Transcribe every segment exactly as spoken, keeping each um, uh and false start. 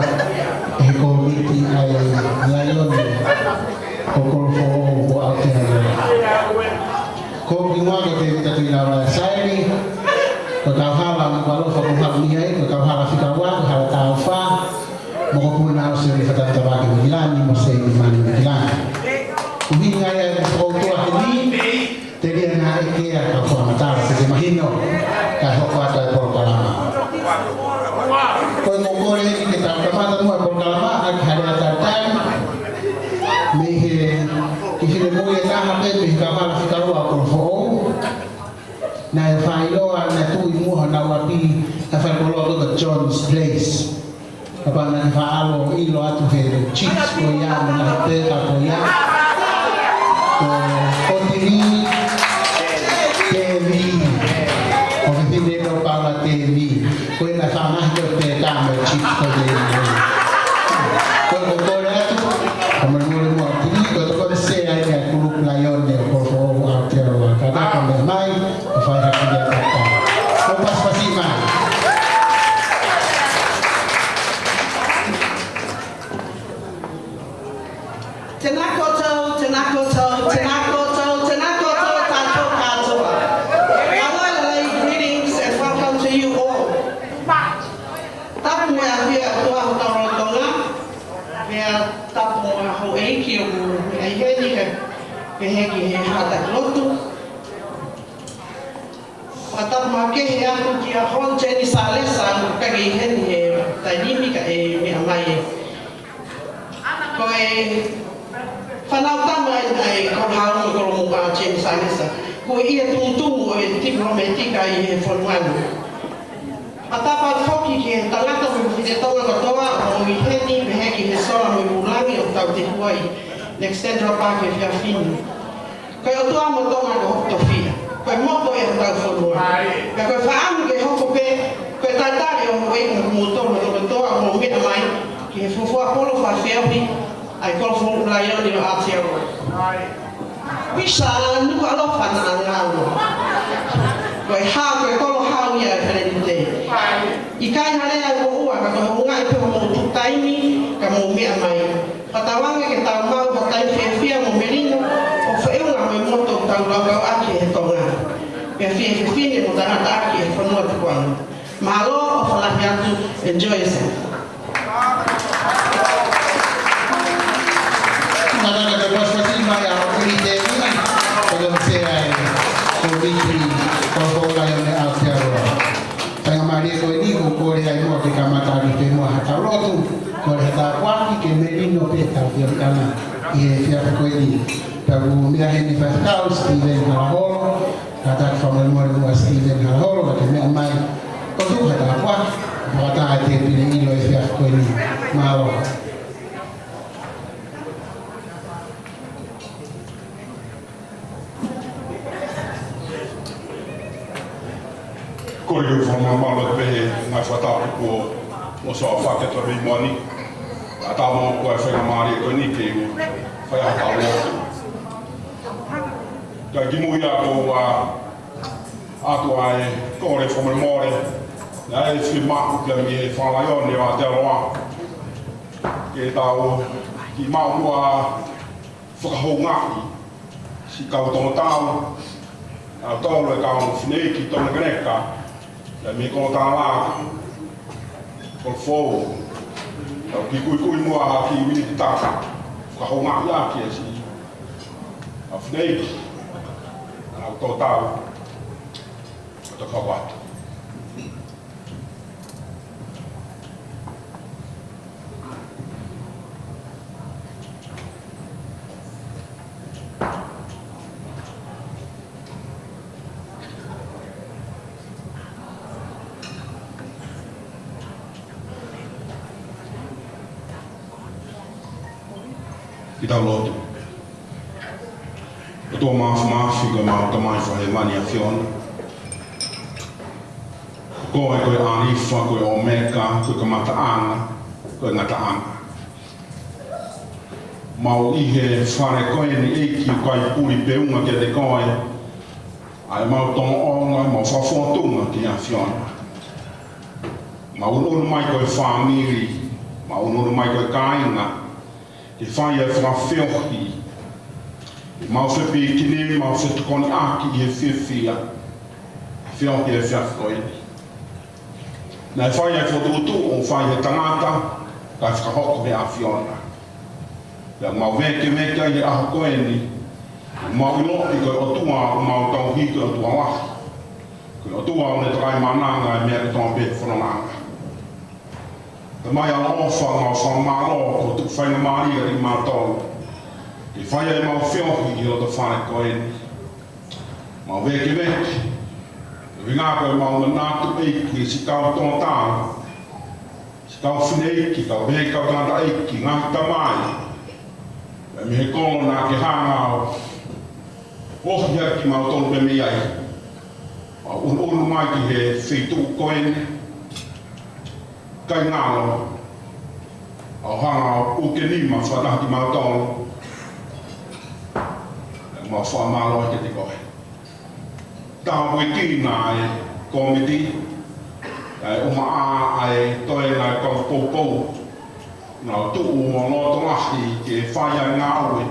ʻe he kōmiti ʻa e Laione ʻo Kolofoʻou ʻo Aotearoa. Ko au ko Tēvita Tuʻilaulea Saili, ko e kauhala ʻo Nukuʻalofa ʻoku ou haʻu mei ai, ko e kauhala fika ua, ko e hala Tāufa, mokopuna ʻo Sēniti Fatanatavake Mikilani, mo Sēniti Manu Mikilani. ʻUhinga ia ʻeku fakaʻuto heni, telia naʻe ʻeke ʻa e kau fakamatala, ke mahino, kae hoko atu e polokalama. Ko e kole eni ke tau kamata muʻa e polokalama, ʻaki ha lea talitali, mei he kiʻi finemui ʻe taha pē, mei he kauhala fika ua ʻo Kolofoʻou. Naʻe fai ʻiloa, naʻe tuʻu ʻi muʻa honau ʻapi, ʻa e faikoloa ko e John's Place. Kapau naʻa ke faʻa ʻilo atu he chips ko ia, mo e ngaahi peka ko ia. Ko, ko Tili, Tevi. Ko Tili no pala Tevi. Ko e na fanga ko e peka mo e chips ko ia. Ko e ko kole atu, ka mo mole mo Tili, ko e toko se ai ka kulupu Laione, ko ko Aotearoa. Ka ta ka me mai, ko fai haki ia ka ta. Ko pasipasi mai. Tēnā koutou, tēnā koutou, tēnā koutou, tēnā koutou, tātou kātoa. Mālō e lelei, greetings and welcome to you all. Tapu mo e ʻafio ʻa e ʻOtua ʻi hotau lotolotonga. Pea tapu mo e houʻeiki ʻoku ʻi heni, pehē ki he haʻa taki lotu. Fakatapu makehe atu kia Hon Jeni Salesa, ʻoku ʻikai ke ʻi heni he taimi ni ka ʻe meʻa mai. Ko e fānautama ʻa e Kolohaunga Kolomuʻa Jeni Salesa. Ko ia tumutumu ʻo e tipilōmētika ʻi he fonua ni. Fakatapu atu foki ki he tangata mo e fefine Tonga kotoa ʻoku mou ʻi heni, pehē ki he sola mo e vūlangi ʻoku tau tekuai ʻi Alexandra Park he efiafi ni. Ko e ʻOtua mo Tonga ko hoku tofiʻa. Ko e moto ia hotau fonua. Pea ko e fakaʻamu ke hoko pē, ko e talitali ʻo e houʻeiki mo kimoutolu kotoa ʻoku mou meʻa mai ki he fuofua polo fakafeohi ʻa e Kolofoʻou Laione ʻo Aotearoa. Visa Nukuʻalofa naʻa ngalo. Ko e hā, ko e kolo hau ia e feleni te. ʻIkai ha lea ʻe moʻua, ka ko e houngaʻi pē hoʻomou tuku taimi, ka mou meʻa mai. Fakatauange ke tau maʻu ha taimi fiefia mo melino, ʻo feʻunga mo e moto ʻoku tau laukau ʻaki he Tonga. Pea fie fefine mo tangata ʻaki he fonua tukuange. Mālō, ʻofa lahi atu, enjoy yourself. Ngata ke pasipasi mai ʻa Tili Tevi, ko e sea ʻa e kōmiti Kolofoʻou Laione Aotearoa. Faingamālie ko eni, ʻoku ou kole ai muʻa ke kamata ʻaki pē muʻa ha tau lotu, kole ha tāpuaki ke melino pē ʻetau feohiʻanga ʻi he efiafi ko eni. Pea ʻoku meʻa heni Faifekau Stephen Halaholo, kātaki fakamolemole muʻa Stephen Halaholo, ka ke meʻa mai ʻo tuku ha tāpuaki, fakataha ʻa e tēpile ʻi he efiafi ko eni. Mālō. Kole ke u fakamālō atu pē he ngaahi fakatapu kuo mou ʻosi fakahoko atu ʻi he moʻoni. ʻA e tau mo ko e faingamālie ko eni ke u fai ha tau lotu. Ka kimuʻa ʻoku ou ʻoatu ʻa e kole fakamolemole, naʻe fiemaʻu pē mei he Fale Laione ʻo Aotearoa, ke tau kiʻi maʻu muʻa fakahoungaʻi siʻi kau Tonga tau, ʻa e tolu e kau fineʻeiki taulekeleka, ʻa e meʻa ko e tala, ko e fou, tau kiʻi kuikui muʻa ha kiʻi miniti taha, fakahoungaʻi ʻaki e siʻi kau fineʻeiki, ʻa e tolu tau, ko e tau kau atu. Ke tau lotu. ʻOtua Māfimafi, ko ʻemau Tamai Fakahēvani ʻAfiona. Ko koe ko e ʻAlifa, ko e ʻOmeka, ko e kamataʻanga, ko e ngataʻanga. Mau ʻi he fale ko eni ʻEiki, ʻoku ʻikai puli pe unga kiate koe ʻa ʻemau tōʻonga, mau fakafōtunga ki he ʻAfiona. Mau ʻunuʻunu mai ko e fāmili, ʻUnuʻunu mai ko e kāinga ke fai e fakafeohi. ʻEmau fepīkini, ʻemau fetokoniʻaki ʻi he fiefia. Feohi he efiafi ko eni. Naʻe fai e fokotuʻutuʻu ʻo fai ʻe he tangata, kae fakahoko ʻe he ʻAfiona. Pea mau vēkeveke ai he ʻaho ko eni. Mau ʻiloʻi ko e ʻOtua ʻoku mau tauhi ko e ʻOtua lahi. Ko e ʻOtua ʻoku ne tokaimaʻananga e meʻa kotoa pē he fonongaʻanga. Tamai ʻaloʻofa, mau fakamālō ko hoʻo tuku faingamālie kiate kimautolu ke fai ai ʻemau feohi ʻi he loto fale ko eni. Mau vēkeveke, ʻuhinga ko ʻemau manatu ʻEiki ki siʻi kau tōtā, siʻi kau fineʻeiki, kau pehē ki he kau tangataʻeiki, ngaahi tamai, pea mei he kolo naʻa ke hanga ʻo ohi ʻaki kimautolu pē mei ai. Mau ʻunuʻunu mai ki he feituʻu ko eni, kae ngalo ʻo hanga ʻo uke nima fakataha kimautolu. Mau fakamālō kiate koe. Tāpuekina e kōmiti, ʻa e ʻumaʻā ʻa e toenga e kau poupou, naʻa nau tuʻu mo loto lahi ke fai ʻa e ngāue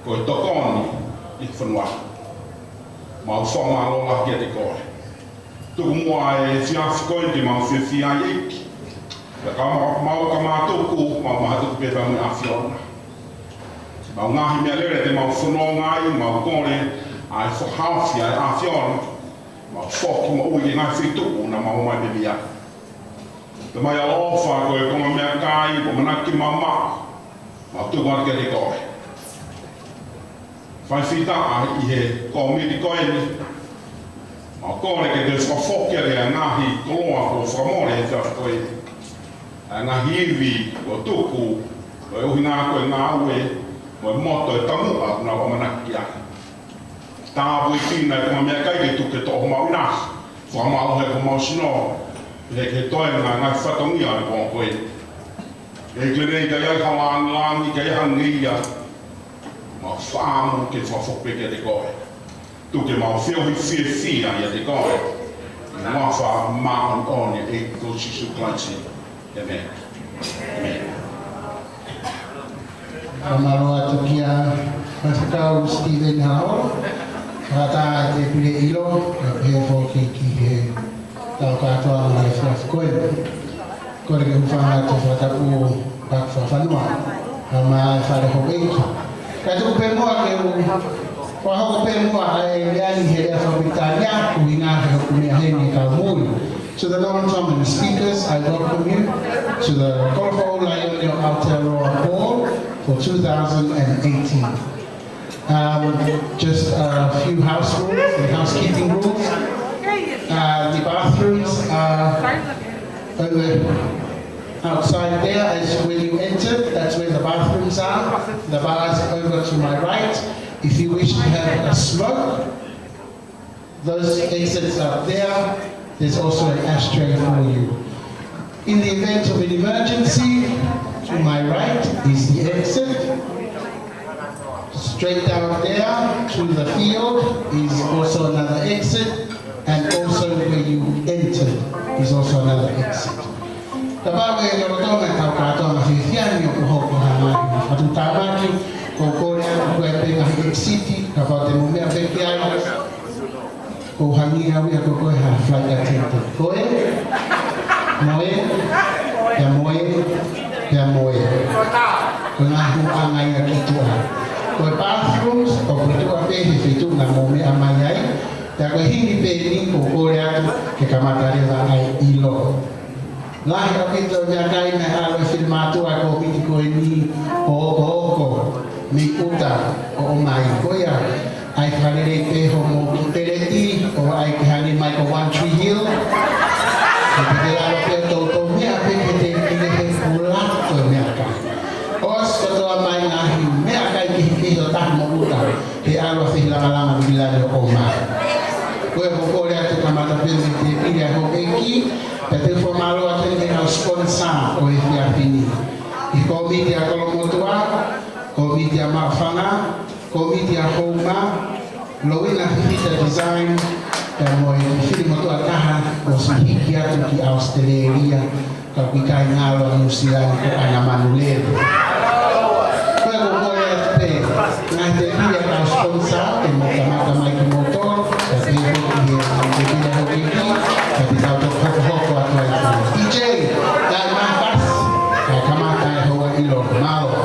ko e tokoni ʻi he fonua. Mau fakamālō lahi kiate koe. Tuku muʻa e efiafi ko eni ke mau fiefia ai ʻEiki. Pea ka mau, mau ka mātuku, mau mātuku pē pea mo e ʻAfiona. Mau ngaahi meʻalele te mau fononga ai, mau kole ʻa e fakahaofi ʻa e ʻAfiona. Mau foki moʻui ki he ngaahi feituʻu naʻa mau ō mai pē mei ai. Tamai ʻaloʻofa, ko e konga meʻakai ʻoku ʻamanaki ke mau maʻu, mau tuku atu kiate koe. Fai fita ʻi he kōmiti ko eni. Mau kole ke ke fakafoki ʻa e ngaahi koloa kuo fakamole he efiafi ko eni. ʻA e ngaahi ivi kuo tuku, ko e ʻuhinga ko e ngāue, mo e moto e taumuʻa naʻa nau ʻamanaki ki ai. Tāpuekina e konga meʻakai ke tuku ke toʻo homau ʻinasi. Fakamālohi homau sino. He ke toe ngaahi fatongia ʻo e pō ko eni. ʻEiki, ʻikai ai ha langilangi, ʻikai ai ha ngeia. Mau fakaʻamu ke fakafoki pē kiate koe. Tuku ke mau feohi fiefia ʻiate koe. ʻI he huafa māʻoniʻoni ʻo e ʻEiki ko Sīsū Kalaisi. ʻĒmeni. ʻĒmeni. Fakamālō atu kia Faifekau Stephen Hall, fakataha e tēpile ʻilo, pea pehē foki ki he kau kātoanga ʻi he efiafi ko eni. Kole ke u hūfanga atu he fakatapu paaki fakafanua, kae ʻumaʻā e fale houʻeiki. Kae tuku pē muʻa ke u fakahoko pē muʻa ʻa e lea ni he lea faka-Pilitānia, ko e ʻuhinga he hoku meʻa heni kau muli. To the non-Tongan speakers, I welcome you to the Kolofoʻou Laʻi One ʻo Aotearoa Ball for two thousand and eighteen. Um, just a few house rules and housekeeping rules. Uh, the bathrooms are over outside there as when you enter. That's where the bathrooms are. The bar is over to my right. If you wish to have a smoke, those exits up there, there's also an ashtray for you. In the event of an emergency, to my right is the exit. Straight down there to the field is also another exit, and also where you entered is also another exit. Kapau ʻe lolotonga e kau kātoanga fiefia ni ʻoku hoko ha ngaahi fakatātā, ko e kole atu ko e pē ngaahi exit, kapau te mou meʻa pē ki ai. Ko e hangē au ia ko e, ko e ha flight attendant. Ko e, mo e, pea mo e, pea mo e. Ko e ngaahi hūʻanga ia ki tuʻa. Ko e bathrooms, ʻoku tuʻa pē he feituʻu naʻa mou meʻa mai ai. Pea ko e hili pē eni ʻoku kole atu ke kamata leva ʻa e ʻilo. Lahi ʻaupito e meʻakai naʻe ʻalu e finemātuʻa ʻa e kōmiti ko eni ʻo okooko mei ʻuta ʻo ʻomai. Ko ia, ʻai fakalelei pē hoʻomou kiʻi peleti, ʻo ʻai ke hangē mai ko One Tree Hill. Ke te ke lava pē ʻo toutou meʻa pē ke te pile he pula ko e meʻakai. ʻOsi kotoa mai ngaahi meʻakai kehekehe ʻo taha mo ʻuta, he ʻalu ʻa Fehilangalanga Vilani ʻo ʻomai. Ko ia ʻoku ou kole atu kamata pē mei he tēpile ʻa e houʻeiki, pea te u fakamālō atu ki he kau sponsor ʻo e efiafi ni. ʻI he kōmiti ʻa Kolomotuʻa, kōmiti ʻa Maʻufanga, kōmiti ʻa Houma, Lowina Fifita Design, pea mo e fili motuʻa taha ʻosi hiki atu ki ʻAositelēlia, Ka ʻoku ʻikai ngalo ʻa Nuʻusila ni ko ʻAna Manulele. Ko e ko e ʻoku pehē, ngaahi tēpile ʻa e sponsor, ʻe mo kamata mai kimoutolu, ka te ko ki he tēpile houʻeiki, ka te tau toki hokohoko atu ai. D J, kae makas, kae kamata e houa ʻilo, mālō.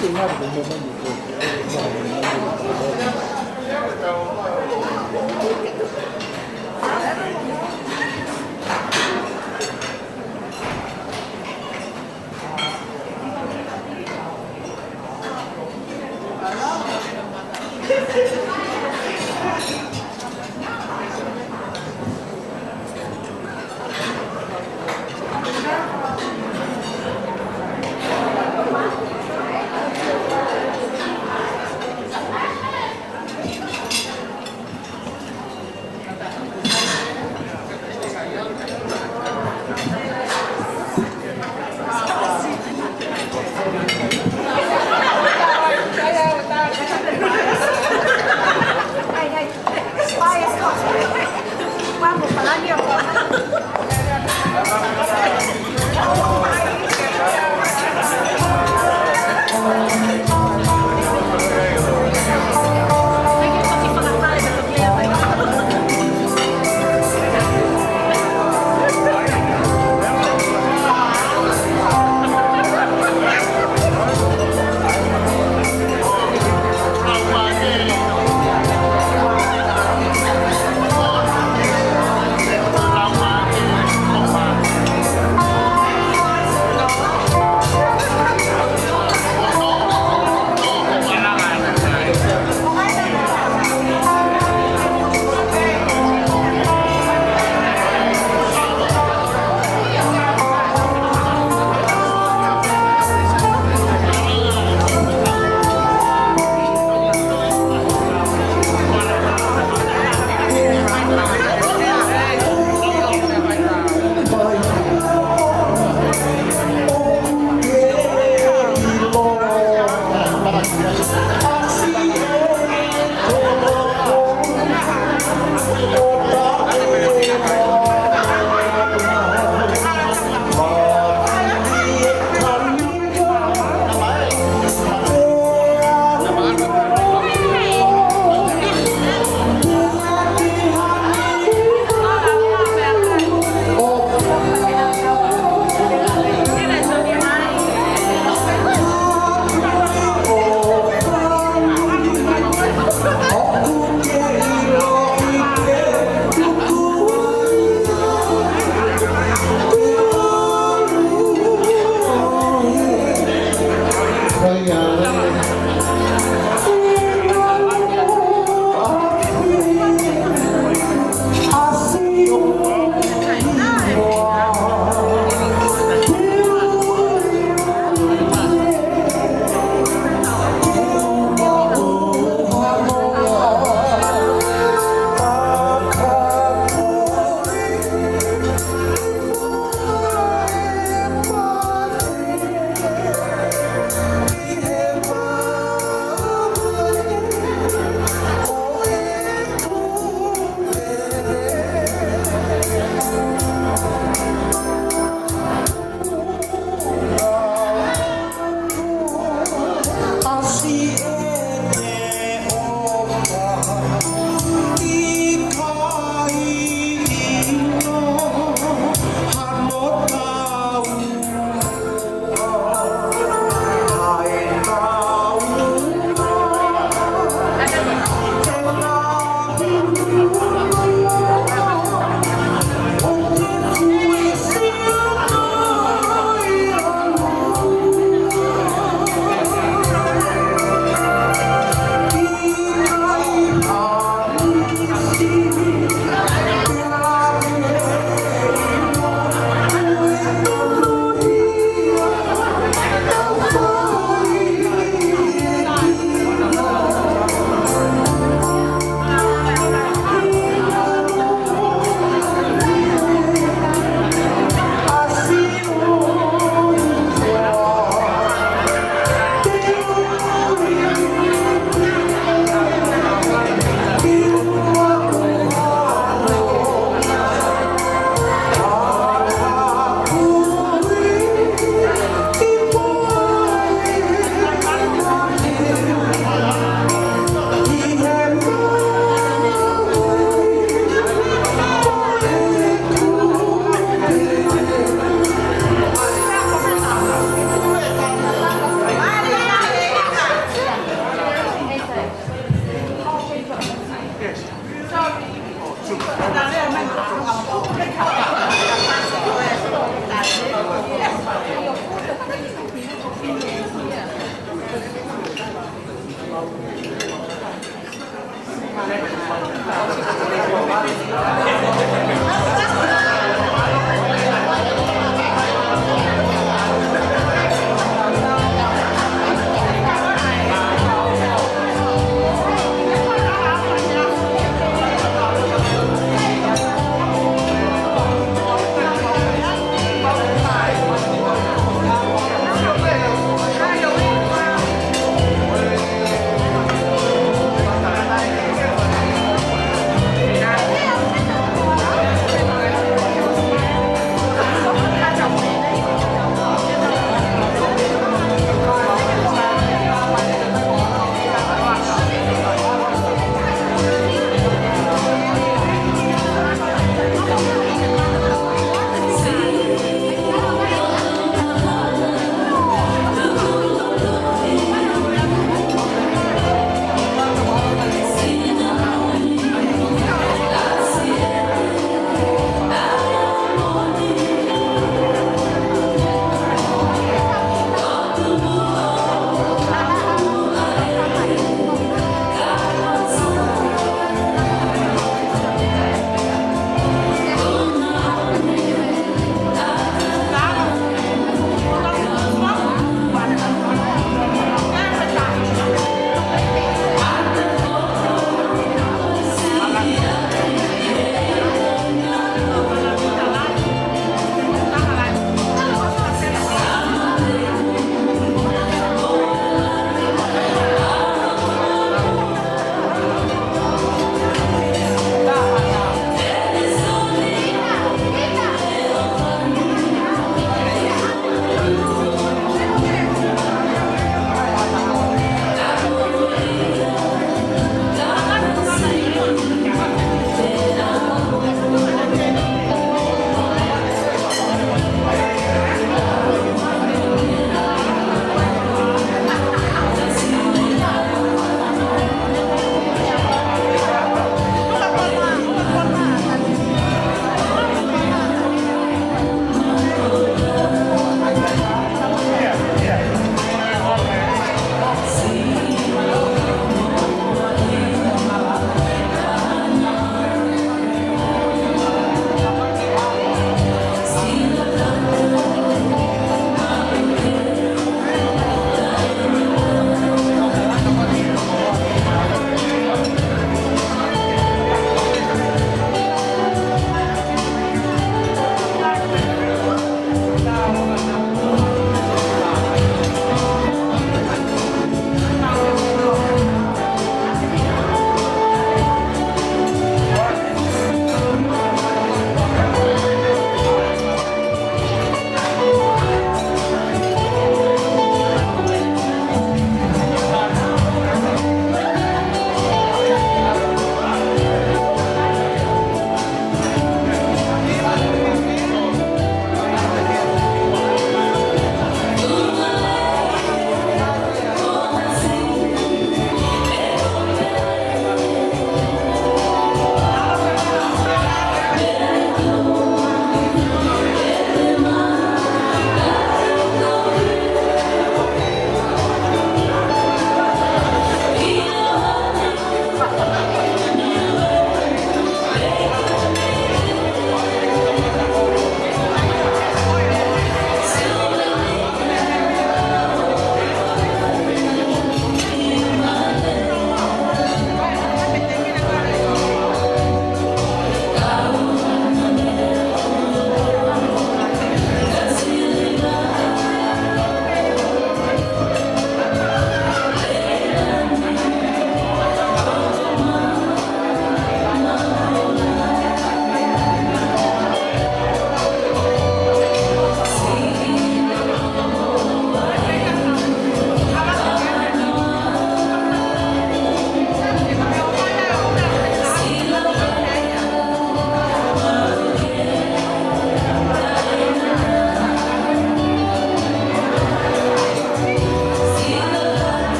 Doesn't matter the moment you go.